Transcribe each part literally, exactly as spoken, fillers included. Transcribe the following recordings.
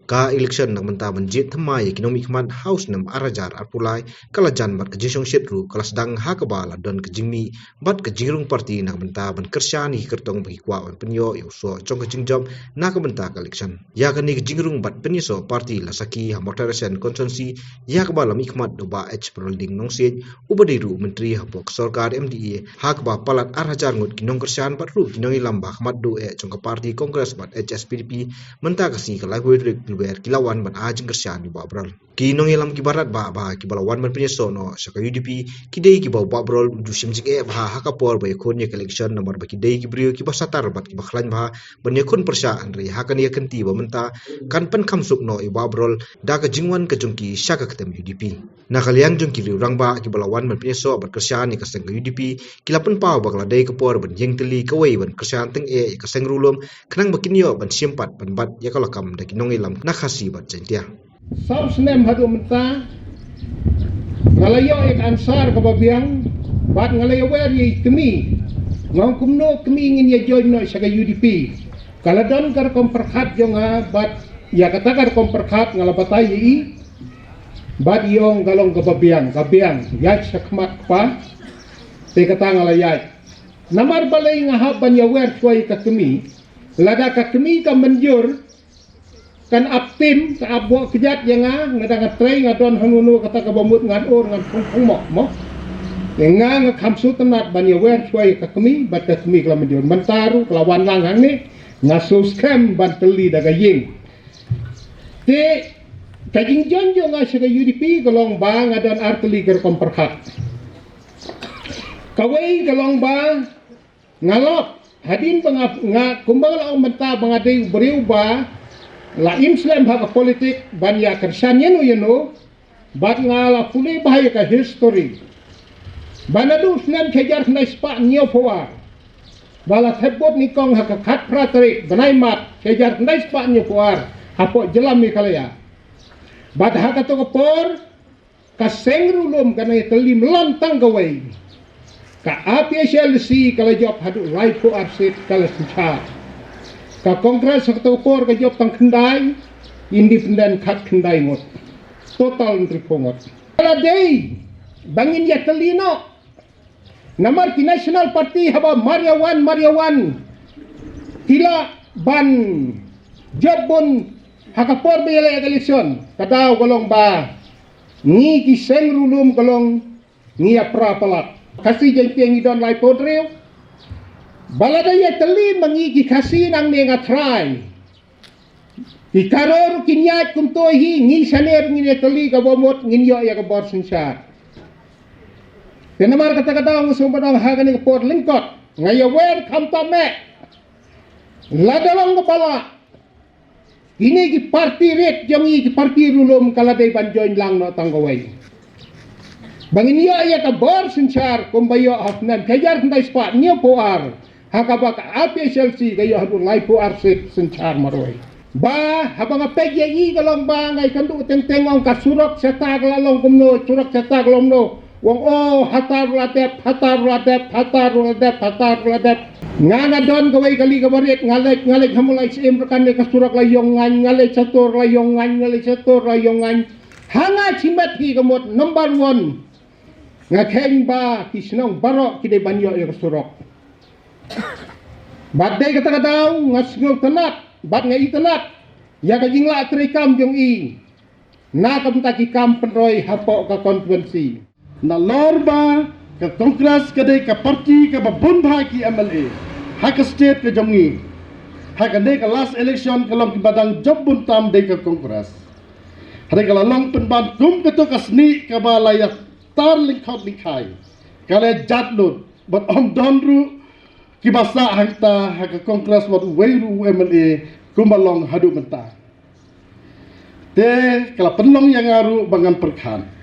Ka election na ka bynta ban jied thymmai ïa ki nongmihkhmat ha u snem ar hajar arphew lai ka la jan bad ka jingshongshit ruh ka la sdang ha kaba la don ka jingmih bad ka jingrung party na ka bynta ban kyrshan ïa ki kyrtong ba ki kwah ban pynïoh ïa u soh jong ka jingjop na ka bynta ka election. Ïa kane ka jingrung bad pynïasoh party la sakhi ha Mawthadraishan constituency, ïa kaba la mihkhmat da u Bah H Prolding Nongsiej, uba dei ruh u myntri hapoh ka sorkar M D A, ha kaba palat ar hajar ngut ki nongkyrshan bad ruh ki nongïalam ba ha khmat duh eh jong ka party Congress bad H S P D P, mynta ka sngi ka laiphew tarik Lber ki la wan ban ai jingkyrshan ïa u Bah Baroh. Ki nongïalam kiba radbah ba kiba la wan ban pynïasoh noh sha ka U D P ki dei kiba u Bah Baroh u ju shim jingeh bha ha ka por ba ïakhun ïa ka election, namar ba ki dei ki briew kiba satar bad kiba khlaiñ bha ban ïakhun pyrshah, hynrei ha kane ka kynti ba mynta kan pynkham suk noh ïa u Bah Baroh da ka jingwan ka jong ki sha ka kyrteng U D P. Na ka liang jong ki riew rangbah kiba la wan ban pynïasoh bad kyrshan ïa ka seng ka U D P, ki la pynpaw ba ka la dei ka por ban ïeng tylli kawei ban kyrshan tyngeh ïa ka seng riewlum, khnang ba kin ïoh ban shim pat ban bat ïa ka lakam da ki nongïalam na Khasi bad Jaintia. Saw snem haduh mynta nga la ïoh ïa ka answer kaba biang, bad nga la ïawer ïa i kmie. Nga ong kumno kmie ngin ïa join noh sha ka U D P. Ka la don ka rukom pyrkhat jong nga, bad ïa kata ka rukom pyrkhat nga la batai ïa i. Bad i ong ka long kaba biang, ka biang, ïaid shakhmat kpa. Te kata nga la ïaid. Namar balei nga hap ban ïawer shuwa ïa ka kmie. Lada ka kmie ka mynjur, kan ap tim, ka ap buh kjat ïa nga, nga dang trei nga don hangno kata kaba mut ngan ur ngan phung phung mo, mo. Ïa nga nga kham sngewtynnat ban ïawer shuwa ïa ka kmie, bad ka kmie ka la mynjur. Mynta ruh ka la wan lang hangne, nga sngewskhem ban tylli da ka ïing. Te ka jingjoin jong nga sha ka U D P ka long ba nga don ar tylli ka rukom pyrkhat. Kawei ka long ba nga lap, hadien ba nga, nga kumba nga la ong mynta ba nga dei u briew ba la im slem ha ka politik ban ïa kyrshan ïano ïano, bad nga la pule bha ïa ka history. Ba naduh snem shi hajar khyndai spah hynñiewphew ar ba la thep vote nyngkong ha ka khatphra tarik bnai March shi hajar khyndai spah hynñiewphew ar hapoh jylla Meghalaya. Bad ha kato ka por ka seng riewlum ka nang ïatylli mlien tang kawei. Ka A P H L D C ka la jop haduh laiphew ar seat ka la synshar. Ka Congress ha kato ka por ka jop tang khyndai, Independent khatkhyndai ngut. Total hynriewphew ngut. Ka la dei ba ngin ïatylli noh. Namar ki National Party haba mar ïa wan, mar ïa wan, ki lah ban jop bun ha ka por ba ïaleh election. Ka daw ka long ba ngi ki seng riewlum ka long ngi ïa pra palat. Khasi Jaiñtia ngi don laiphew hynriew. Ba lada ïatylli ma ngi ki Khasi nangne nga trai. Ki Garo ruh kin ïaid kumto hi, ngi shane ruh ngin ïatylli kaba mut ngin ïoh ïa ka bor synshar. Te namar kata ka daw nga sngewbha ban ong ha kane ka por lyngkot, nga ïawer khamtam eh. Lada long kaba lah, kine ki party rit jong ngi, ki party riewlum ka la dei ban join lang noh tang kawei. Ba ngin ïoh ïa ka bor synshar kumba ïoh ha u snem shi hajar khyndai spah hynñiewphew ar. Ha kaba ka A P H L C ka ïoh haduh laiphew ar seat synshar marwei. Ba haba nga peit ïa i ka long ba nga ïakynduh teng teng ong ka surok shata ka la long kumno, surok shata ka long kumno. Ong, oh, hata ruh la dep, hata ruh la dep, hata ruh la dep, hata ruh la dep. Nga nga don kawei kali kaba rit, nga leit, nga leit ha Mawlai Syiem ruh kane ka surok la ïong ngan, nga leit shato ruh la ïong ngan, nga leit shato ruh la ïong ngan. Ha nga shimet hi ka mut number one. Nga kheiñ ba ki shnong baroh ki dei ban ïoh ïa ka surok. Bad dei kata ka daw nga sngewtynnat bad nga itynnat ïa ka jinglah treikam jong i na ka bynta ki kam pynroi hapoh ka constituency. Nalor ba ka Congress ka dei ka party kaba bun bha ki M L A ha ka state ka jong ngi. Ha kane ka last election ka long kiba dang jop bun tam dei ka Congress. Hynrei ka la long pynban kum kato ka snieh kaba la ïa tar lyngkhot lyngkhai. Ka la jat lut bad ym don ruh kiba sah hangta ha ka Congress wat uwei ruh u M L A kumba long haduh mynta. Te ka la pynlong ïa nga ruh ba ngan pyrkhat.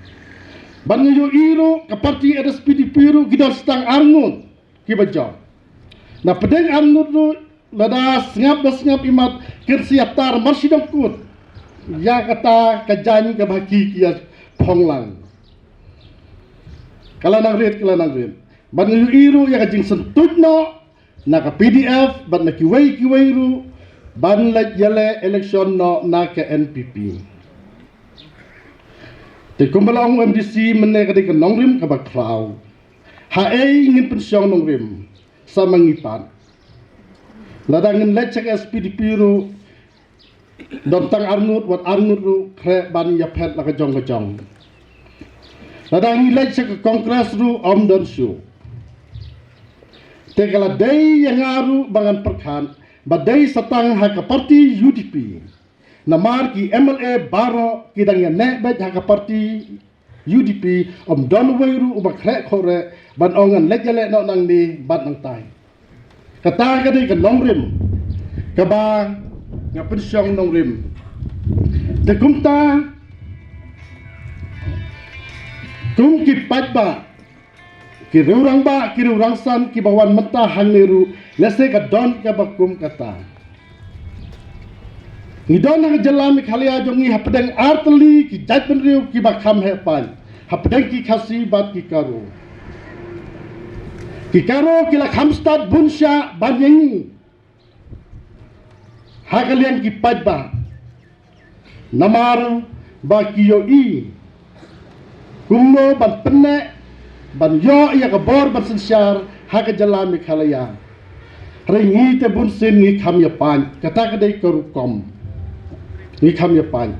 Bad nga ïohi ruh ka party H S P D P ruh ki don tang ar ngut kiba jop. Na pdeng ar ngut ruh lada sngap da sngap imat kin sa ïa tar mar shi dong kut. Ïa kata ka jaiñ kaba ki ki ïa phong lang. Ka la nang rit, ka la nang rit. Bad nga ïohi ruh ïa ka jingsyntuid noh na ka P D F bad na kiwei kiwei ruh ban leit ïaleh election noh na ka N P P. Te kumba la ong u M D C, mynne ka dei ka nongrim kaba khraw. Haei ngin pynshong nongrim? Sa ma ngi pat. Lada ngin leit sha ka S P D P ruh, don tang arngut, wat arngut ruh khreh ban ïaphet la ka jong ka jong. Lada ngi leit sha ka Congress ruh ym don shuh. Te ka la dei ïa nga ruh ba ngan pyrkhat ba dei sa tang ha ka party U D P. Namar ki M L A baroh ki dang ïaneh beit ha ka party U D P, ym don uwei ruh uba khreh khoreh ban ong ngan leit ïaleh noh nangne bad nangtai. Kata ka dei ka nongrim kaba nga pynshong nongrim. Te kumta, kum ki paidbah, ki riewrangbah, ki riewrangsan kiba wan mynta hangne ruh, lehse ka don kaba kum kata. Ngi don ha ka jylla Meghalaya jong ngi hapdeng ar tylli ki jaitbynriew kiba kham heh paid, hapdeng ki Khasi bad ki Garo. Ki Garo ki la kham stad bun shah ban ïa ngi ha ka liang ki paidbah. Namar ba ki ïohi kumno ban pynneh, ban ïoh ïa ka bor ban synshar ha ka jylla Meghalaya. Hynrei ngi te bunsien ngi kham ïa paid, kata ka dei ka rukom. Ngi kham ïa paid.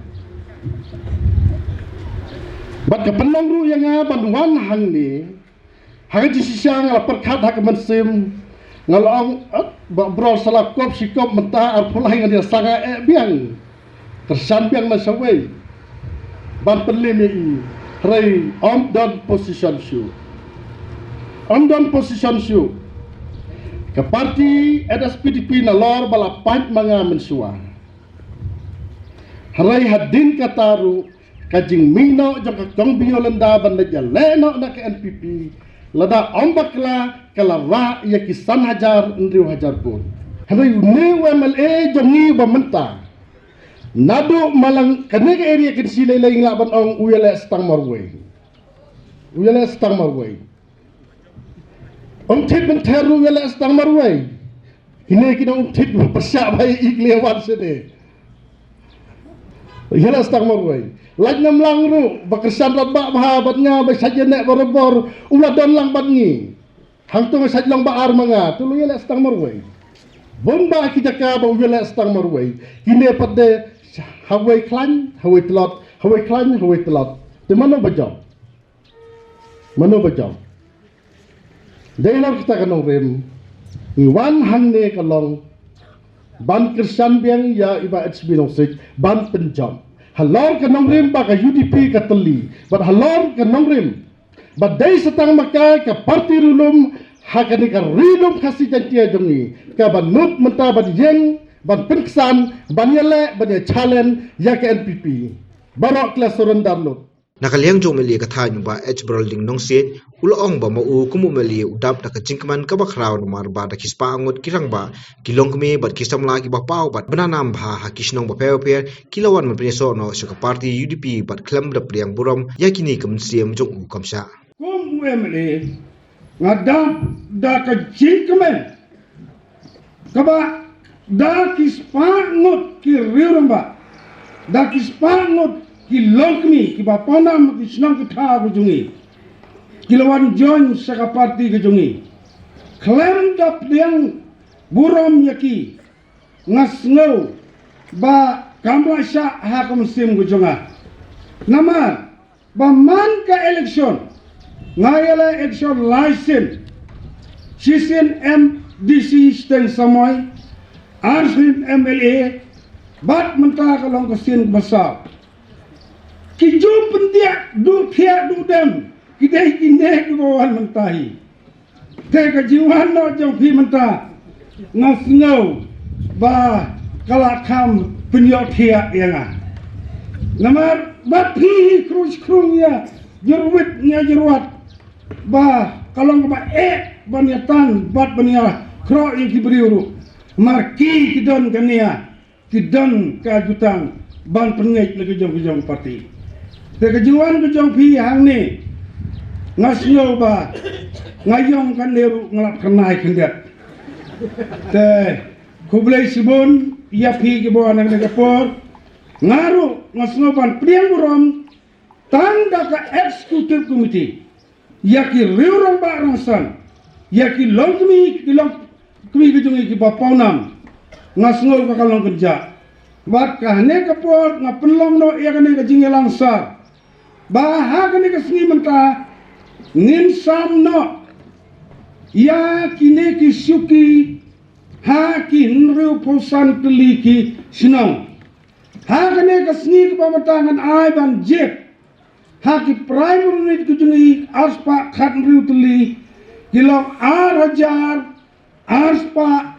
Bad ka pynlong ruh ïa nga ban wan hangne, ha ka jingshisha nga la pyrkhat ha ka mynsiem, nga la ong, "Eh, ba brol sa la kop shi kop, mynta arphew lai ngan ïa sanga eh biang. Kyrshan biang na shawei ban pynlem ïa i." Hynrei ym don position shuh. Ym don position shuh. Ka party N S P D P nalor ba la pait ma nga mynshuwa. Hynrei hadien kata ruh, ka jingmih noh jong ka Kong Biolinda ban leit ïaleh noh na ka N P P, lada ym bakla ka la rah ïa ki san hajar hynriew hajar vote. Hynrei une u M L A jong ngi ba mynta, naduh malang kane ka area kan shi lei lei ngi lah ban ong u ïaleh stang marwei. U ïaleh stang marwei. Ym thied mynther ruh u ïaleh stang marwei. Kine ki nong ym thied ba pyrshah ba ïa i kli wan shane. U ïaleh stang marwei. Lait Namlang ruh ba kyrshan rangbah bha bad nga ba shait ïaneh barabor, u la don lang bad ngi. Hangto nga shait long ba ar ma nga, te u ïaleh stang marwei. Bun ba ki jaka ba u ïaleh stang marwei. Kine pat de hawei khlaiñ, hawei tlot, hawei khlaiñ, hawei tlot. Te mano ba jop? Mano ba jop? Dei halor kata ka nongrim ngi wan hangne ka long ban kyrshan biang ïa i Bah H B Nongsiej ban pynjop. Halor ka nongrim ba ka U D P ka tylli, bad halor ka nongrim ba dei sa tang ma ka ka party riewlum ha kane ka Ri Lum Khasi Jaiñtia jong ngi, kaba nud mynta ban ïeng, ban pynksan, ban ïaleh, ban ïa challenge ïa ka N P P. Baroh ki la surrender lut. Na ka liang jong u M L A ka thaiñ u Bah H Brolding Nongsiej, u la ong ba ma u kum u M L A u dap da ka jingkmen kaba khraw namar ba da ki spah ngut ki rangbah, ki longkmie bad ki samla kiba paw bad ba na nam bha ha ki shnong bapher bapher, ki la wan ban pynïasoh noh sha ka party U D P bad khlem da pdiang burom ïa kine ki mynsiem jong u kumjuh. Kum u M L A, nga dap da ka jingkmen kaba da ki spah ngut ki riewrangbah, da ki spah ngut ki longkmie kiba paw nam ki shnong ki thaw ka jong ngi, ki la wan join sha ka party ka jong ngi. Khlem da pdiang burom ïa ki, nga sngew ba kam lah shah ha ka mynsiem ka jong nga. Namar ba man ka election, nga ïaleh election lai sien. Shisien M D C Sting Samoi, arsien M L A, bad mynta ka long ka sien ba saw. Ki ju pyndiah duh thiah duh dem, ki dei kine kiba wan mynta hi. Te ka jingwan noh jong phi mynta, nga sngew ba ka la kham pynïohthiah ïa nga. Namar bad phi hi khrus khrung ïa jyrwit ïa jyrwat, ba ka long kaba eh ban ïa tan bad ban ïa khroh ïa ki briew ruh. Mar ki ki don ka nia, ki don ka jutang ban pynngeit la ka jong ka jong party. Te ka jingwan ka jong phi hangne, nga sngew ba nga ïong kane ruh nga lap kyrnai khyndiat. Te khublei shibun. Ïa phi ki bor, nang ka por nga ruh nga sngew ban pdiang burom tang da ka executive committee, ïa ki riew rangbah rangsan, ïa ki longkmie, ki longkmie ki jong ngi kiba pawnam. Nga sngew ka ka long kynjah. Bad ka hane ka por nga pynlong noh ïa kane ka jingïalang sar ba ha kane ka sngi mynta ngin sam noh ïa kine ki shuki ha ki hynriewphew san tylli ki shnong. Ha kane ka sngi kaba mynta ngan ai ban jied ha ki primary unit ki jong ngi arspah khathynriew tylli, ki long ar hajar arspah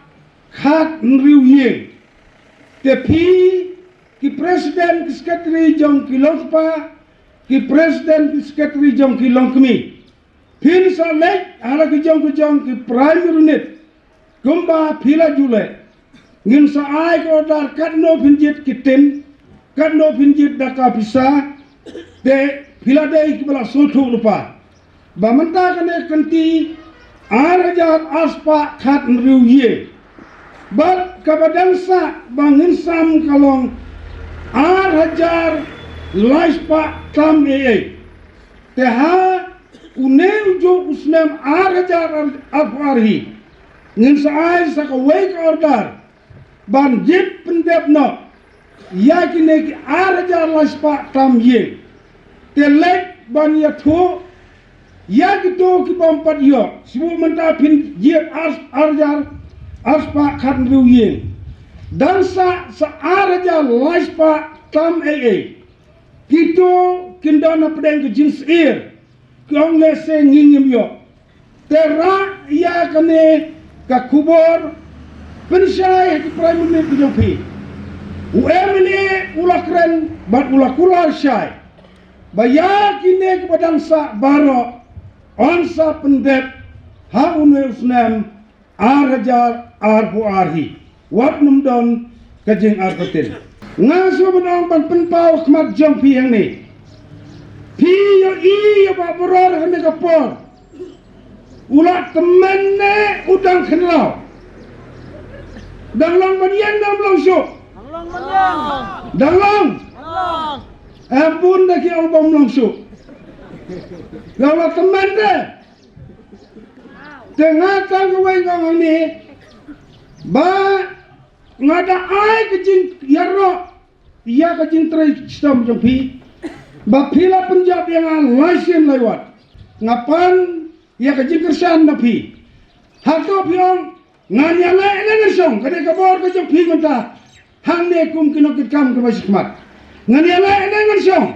khathynriew ïing. Te phi ki president ki secretary jong ki longspah, ki president ki secretary jong ki longkmie, phin sa leit ha la ki jong ki jong ki primary unit kumba phi la ju leh. Ngin sa ai ka order katno phin jied ki tin, katno phin jied da ka pisa. Te phi la dei kiba la sngewthuh lypa ba mynta kane ka kynti ar hajar arspah khathynriew ïing. Bad kaba dang sah ba ngin sam ka long ar hajar laispah tam eiei. Te ha une u juh u snem ar hajar arphew ar hi ngin sa ai sa kawei ka order ban jied pyndep noh ïa kine ki ar hajar laispah tam ïing. Te leit ban ïathuh ïa kito ki bym pat ïoh. Shu mynta phin jied ar, ar hajar arspah khathynriew ïing. Dang sah sa ar hajar laispah tam eiei. Kito kin don hapdeng ka jingsyier, ki ong lehse ngi ngim ïoh. Te rah ïa kane ka khubor pynshai ha ki primary unit ki jong phi. U MLA u la kren bad u la kular shai ba ïa kine kiba dang sah baroh yn sa pyndep ha une u snem ar hajar arphew ar hi. Wat nym don ka jingartatien. Nga shu ban ong ban pynpaw khmat jong phi hangne. Phi ïohi ïa Bah Bror hangne ka por u la tymmen ne u dang khynraw? Dang long ban ïeng, dang long shuh? Dang long. Em bun da ki ong bym long shuh. Dang la tymmen de. Te nga tang kawei nga ong hangne ba nga da ai ka jingïaroh ïa ka jingtrei shitom jong phi ba phi la pynjop ïa nga lai sien lai wat. Nga pan ïa ka jingkyrshan na phi. Hato phi ong ngan ïaleh ne ngan shong? Ka dei ka bor ka jong phi mynta hangne kum ki nongkitkam kiba shikhmat. Ngan ïaleh ne ngan shong?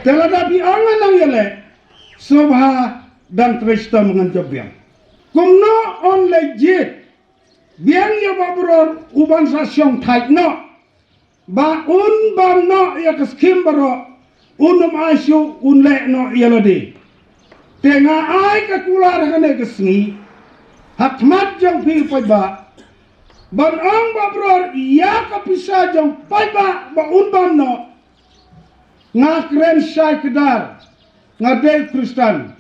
Te lada phi ong ngan nang ïaleh, sngewbha dang trei shitom ngan jop biang. Kumno yn leit jied biang ïa Bah Bror u ban sa shong thait noh ba un bam noh ïa ka skhim baroh, un ym ai shuh, un leh noh ïa lade. Te nga ai ka kular ha kane ka sngi ha khmat jong phi u paidbah ban ong Bah Bror ïa ka pisa jong paidbah ba un bam noh. Nga kren shai kdar, nga dei Khristan.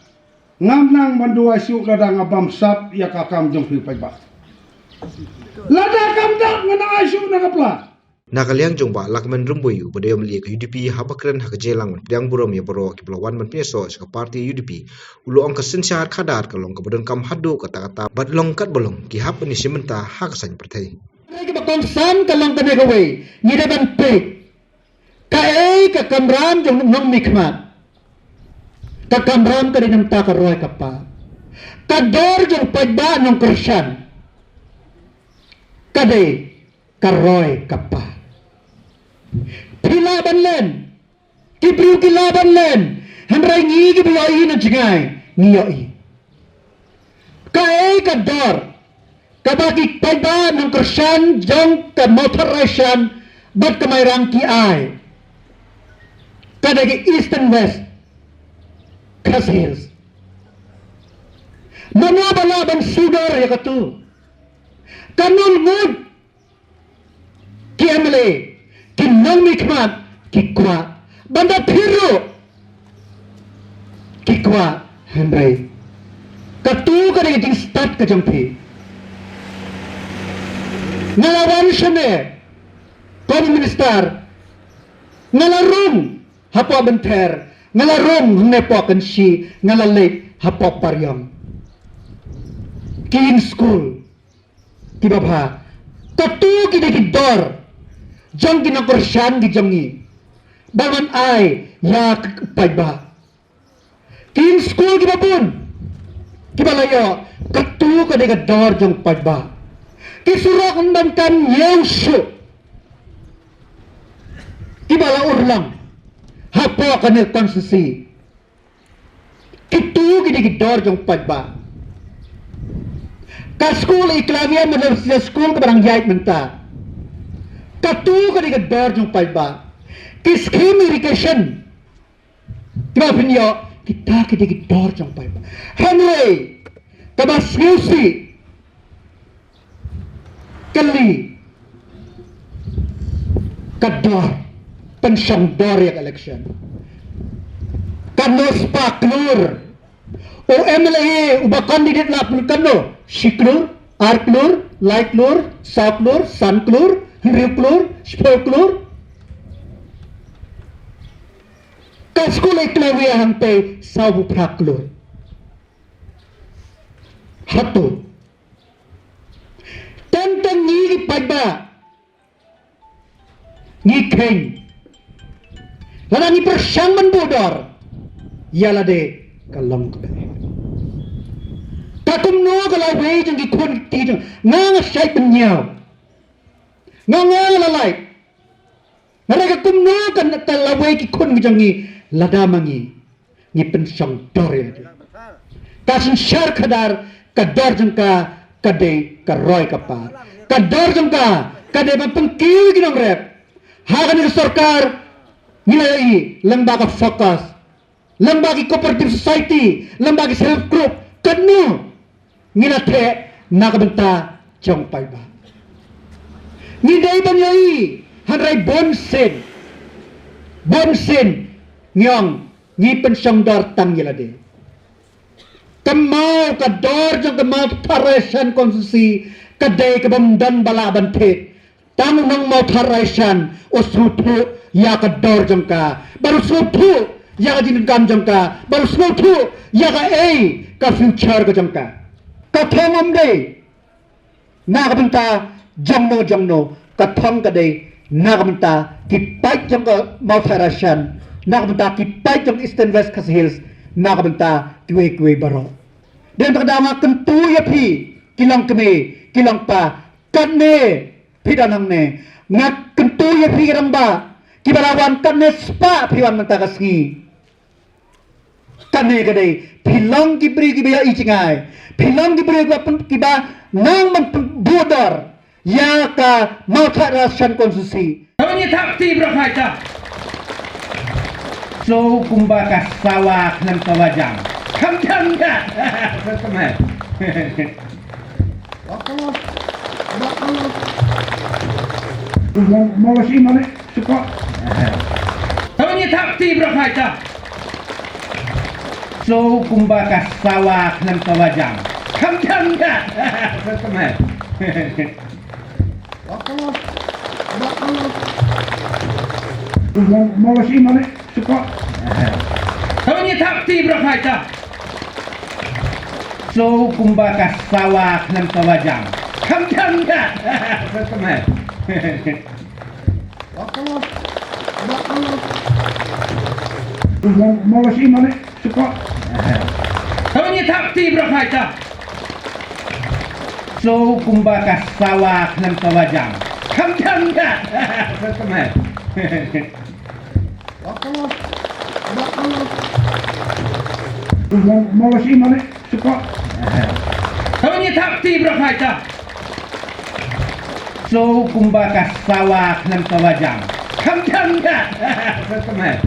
Ngam nang ban duwai shuh lada nga bam sap ïa ka kam jong phi paidbah. Lada kam dap ngan ai shuh na ka pla. Na ka liang jong Bah Lahkmen Rymbui uba dei u MLA ka UDP haba kren ha ka jingïalang ban pdiang burom ïa baroh kiba la wan ban pynïasoh sha ka party UDP, u la ong ka synshar khadar ka long kaba donkam haduh katta katta bad long katba long ki hap ban ïashim bynta ha ka saiñ pyrthei. Kane kaba kongsan ka long kane kawei, ngi dei ban peit kaei ka kamram jong nongmihkhmat. Ka kamram ka dei namar ka roi ka par. Ka dor jong paidbah nongkyrshan ka dei ka roi ka par. Phi lah ban len, ki briew ki lah ban len, hynrei ngi kiba ïohi na jngai ngi ïohi. Kaei ka dor kaba ki paidbah nongkyrshan jong ka Mawthadraishan bad ka Mairang ki ai? Ka dei ka Eastern West Khasi Hills. Mano ba lah ban sudor ïa katu? Ka nongngut ki MLA, ki nongmihkhmat ki kwah, bad da phi ruh ki kwah, hynrei katu ka dei ka jingstad ka jong phi. Nga la wan shane kum u minister, nga la rung hapoh Mynther, nga la rung hangne hapoh Kynshi, nga la leit hapoh Pariong. Ki ïing skul kiba bha. Katto ki dei ki dor jong ki nongkyrshan ki jong ngi ba ngan ai ïa ki paidbah. Ki ïing skul kiba bun kiba la ïoh, katto ka dei ka dor jong paidbah. Ki surok ngan ban kan ïew shuh kiba la urlong hapoh kane ka constituency. Kitto ki dei ki dor jong paidbah. Ka skul Eklavya Model Residential School kaba dang ïaid mynta, katto ka dei ka dor jong paidbah. Ki scheme irrigation kiba phin ïoh, kita ki dei ki dor jong paidbah. Hynrei kaba sngewsih kali ka dor, pynshong dor ïa ka election. Katno spah klur u MLA uba candidate la pynkan, katno? Shi klur, ar klur, lai klur, saw klur, san klur, hynriew klur, shiphew klur. Ka skul Eklavya hangtei sawphew phra klur. Hato teng teng ngi ki paidbah ngi kheiñ lada ngi pyrshang ban buh dor ïa lade? Ka long kaba eh. Ka kumno ka lawei jong ki khun ki jong nga, nga shait ban ñiew, nga nga la lait. Nga rai ka kumno ka, ka lawei ki khun ki jong ngi lada ma ngi ngi pynshong dor ïa lade. Ka synshar khadar, ka dor jong ka ka dei ka roi ka par. Ka dor jong ka ka dei ban pynkiew ki nongrep. Ha kane ka sorkar ngi la ïohi lyngba ka FOCUS, lyngba ki cooperative society, lyngba ki self help group, katno ngi la theh na ka bynta jong paidbah. Ngi dei ban ïohi, hynrei bun sien, bun sien ngi ong ngi pynshong dor tang ïa lade. Ka maw, ka dor jong ka Mawthadraishan constituency ka dei kabym don ba lah ban thied. Tang u nong Mawthadraishan u sngewthuh ïa ka dor jong ka, bad u sngewthuh ïa ka jingdonkam jong ka, bad u sngewthuh ïa kaei ka future ka jong ka. Ka thong ym dei na ka bynta jongno jongno, ka thong ka dei na ka bynta ki paid jong ka Mawthadraishan, na ka bynta ki paid jong Eastern West Khasi Hills, na ka bynta kiwei kiwei baroh. Dei na kata nga kyntu ïa phi ki longkmie ki longpa, katne phi don hangne. Nga kyntu ïa phi ki rangbah kiba la wan, katne spah phi wan mynta ka sngi. Kane ka dei, phi long ki briew kiba ïohi jngai, phi long ki briew kiba pyn-, kiba nang ban pyn-, buh dor ïa ka Mawthadraishan constituency. Kaba ngi thap ti bro khai ta. So kumba ka sawa khnang ka wajang. Kham kham ka. Kham kham. Mo-, mo-, si mane, suka. Kaba ngi thap ti bro khai ta. So kumba ka sawa khnang ka wajang. Kham kham ka. Kham kham. Mo-, mo-, si mane, suka. Kaba ngi thap ti bro khai ta. So kumba ka sawa khnang ka wajang. Kham kham ka. Kham kham. Mo-, mo-, si mane, suka. Kaba ngi thap ti bro khai ta. So kumba ka sawa khnang ka wajang. Kham kham ka. Kham kham. Mo-, mo-, si mane, suka. Kaba ngi thap ti bro khai ta. So kumba ka sawa khnang ka wajang. Kham kham ka. Kham kham.